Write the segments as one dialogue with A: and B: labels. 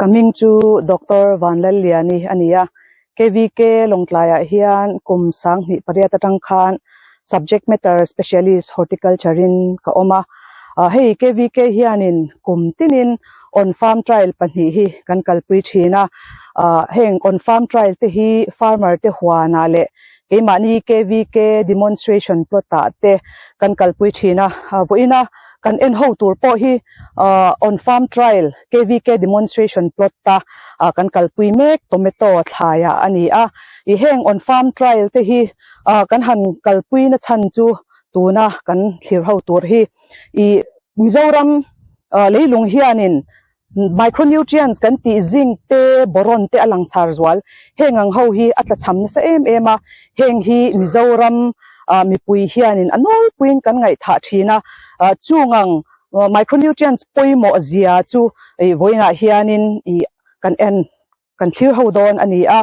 A: Ka hming chu Doctor Vanlalliani a ni a, KVK Lawngtlaiah hian kum 2008 atang khan Subject Matter Specialist Horticulture in ka awm a. Hei KVK hianin kum tinin On Farm Trial pahnih hi kan kalpui thin a. Heng On Farm Trial te hi farmer te huanah leh Keimahni KVK demonstration plot ah te kan kalpui thin a, vawiina kan en ho tur pawh hi on farm trial KVK demonstration plot a kan kalpui mek tomato thlai ah a ni a, i heng on farm trial te hi kan han kalpui na chhan chu tuna kan thlir ho tur hi i Mizoram leilung hianin Micronutrients kan tih zinc te, boron te a lang char zual. Heng ang ho hi a tlachham nasa em em a, heng hi Mizoram mipui hianin a nawlpuiin kan ngaihthah thin a, chung ang micronutrients pawimawh zia chu vawiinah hianin kan en Kan thlir ho dawn a ni a.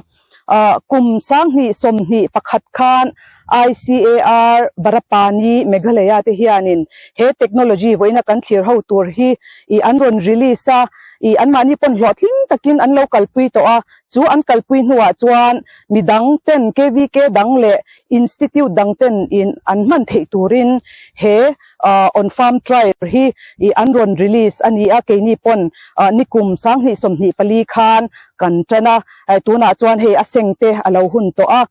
A: Kum 2021 khan ICAR Barapani Meghalaya te hianin he technology vawiina kan thlir ho tur hi i an rawn release a, i anmahni pawn hlawhtling takin an lo kalpui tawh a, chu an kalpui hnuah chuan midang ten KVK dang leh Institute dang ten in an hman theih turin he On Farm Trial hi i an rawn release a ni a, keini pawn nikum 2024 khan kan tan a, tunah chuan hei a seng te a lo hun tawh a.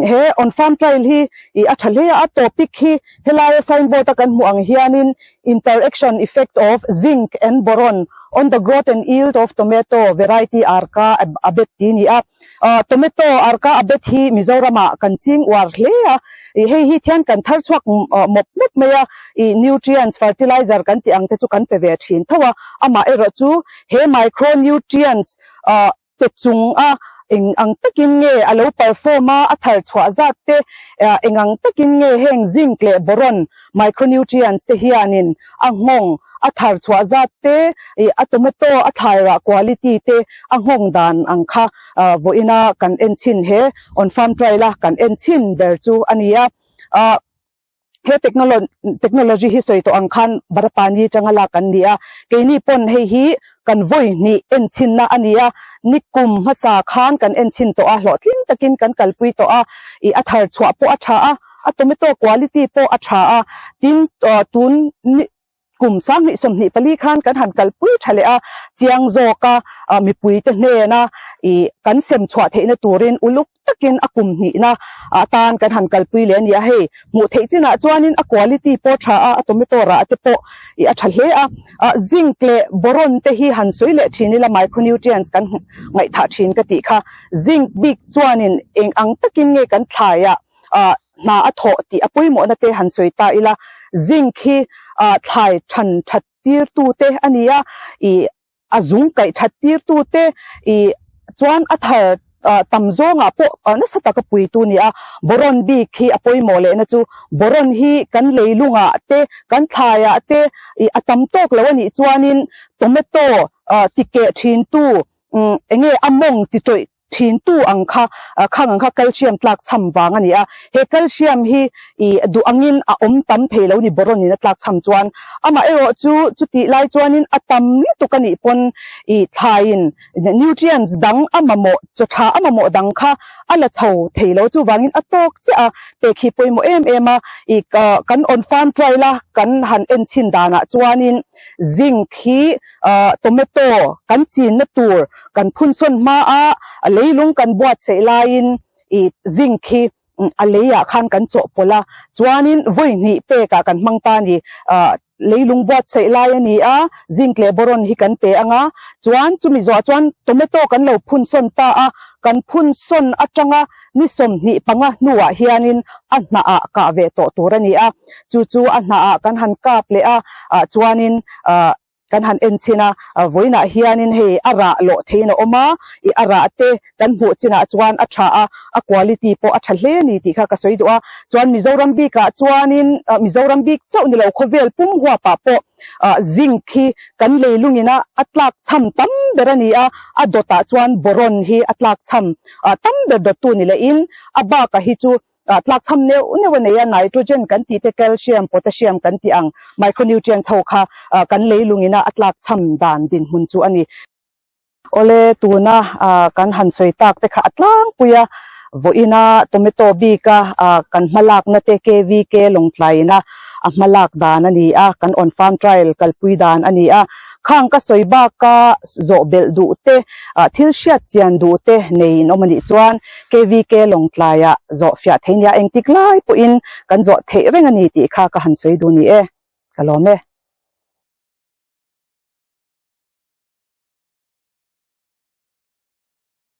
A: He On Farm Trial hi i a tha hle a, a topic hi helaia signboard a kan hmuh ang hianin Interaction Effect of Zinc and Boron on the Growth and Yield of Tomato Variety Arka Abet tih a ni a. Tomato arka a bet hi Mizoramah kan ching uar hle a, ih hei hi thian kan thar chhuak mawp mawp mai a, ih nutrients, fertilizer kan tih ang te chu kan pe ve thin tho a, amah erawh chu he micro nutrients pe chung a eng ang takin nge a lo perform a, a thar chhuah zat te eng ang takin nge heng zinc leh boron micronutrients te hianin a nghawng a thar chhuah zat te, ih a tomato a thlai rah quality te a nghawng dan ang kha vawiina kan en chhin he on farm trial a kan en chhin ber chu a ni a. Ah he technology hi sawi tawh ang khan Barapani atanga lak an ni a, keini pawn hei hi kan vawi hnih en chhinna a ni a, nikum hmasa khan kan en chhin tawh a, hlawhtling takin kan kalpui tawh a, ih a thar chhuah pawh a tha a, a tomato quality pawh a tha a, tin tun ni Kum 2024 khan kan han kalpui tha leh a, chiang zawka mipuite hnena ih kan sem chhuah theihna turin uluk takin a kum hnihna atan kan han kalpui leh a ni a, hei hmuh theih chinah chuanin a quality pawh tha a, a tomato rah te pawh ih a tha hle a, zinc leh boron te hi han sawi leh thin ila micronutrients kan ngaihthah thin ka tih kha, zinc bik chuanin eng ang takin nge kan thlaiah hna a thawh tih a pawimawhna te han sawi ta ila, zinc hi thlai than that tir tu te a ni a, ih a zung kaih that tir tu te ih chuan a thar tam zawngah pawh nasa taka pui tu a ni a, boron bik hi a pawimawh lehna chu boron hi kan leilungah te kan thlaiah te ih a tam tawk lo a nih chuanin tomato tikeh thin tu eng nge a mawng ti tawih Thintu ang kha, khang ang kha calcium tlak chham vang a ni a. He calcium hi ih duh angin a awm tam thei lo ni boron in a tlak chham chuan. Amaherawh chu chutih lai chuanin a tam lutuk a nih pawn ih thlaiin nutrients dang a mamawh, chaw tha a mamawh dang kha a la chho thei lo. Chuvangin a tawk chiah a, pek hi pawimawh em em a. Ih kan on farm trial a kan han en chhin danah chuanin zinc hi Tomato kan chinna tur kan phun sawn hma a, a leilung kan buatsaih laiin ih zinc hi a leiah khan kan chawhpawlh a, chuanin vawi hnih pekah kan hmang ta a ni. Leilung buatsaih lai a ni a, zinc leh boron hi kan pe ang a, chuan chumi zawhah chuan tomato kan lo phun sawn ta a, kan phun sawn atanga ni 25 hnuah hianin a hnahah kah ve tawh tur a ni a, chu chu a hnahah kan han kap leh a, chuanin Kan han en chin a, vawiinah hianin hei a rah lawh theiin a awm a, ih a rah te kan hmuh chinah chuan a tha a, a quality pawh a tha hle a ni tih kha ka sawi duh a. Chuan Mizoram bikah chuanin, Mizoram bik chauh ni lo khawvel pum huapah pawh zinc hi kan leilungin a a tlak cham tam ber a ni a, a dawtah chuan boron hi a tlak cham tam ber dawttu ni lehin a bakah hi chu Tlakchham neuh neuh a nei a, nitrogen kan tih te, calcium, potassium kan tih ang micronutrients ho kha kan leilungin a a tlakchham dan dinhmun chu a ni. Awle tuna kan han sawi tak te kha a tlangpui a, vawiina tomato bika kan hmalakna te KVK Lawngtlaina a hmalak dan a ni a, kan on farm trial kalpui dan a ni a. Khang ka sawi baka zawh belh duh te, thil hriat chian duh te nei in awm a nih chuan KVK Lawngtlaiah zawh fiah thei nia engtik lai pawhin kan zawh theih reng a ni tih kha ka han sawi duh ni e. Ka lawm e.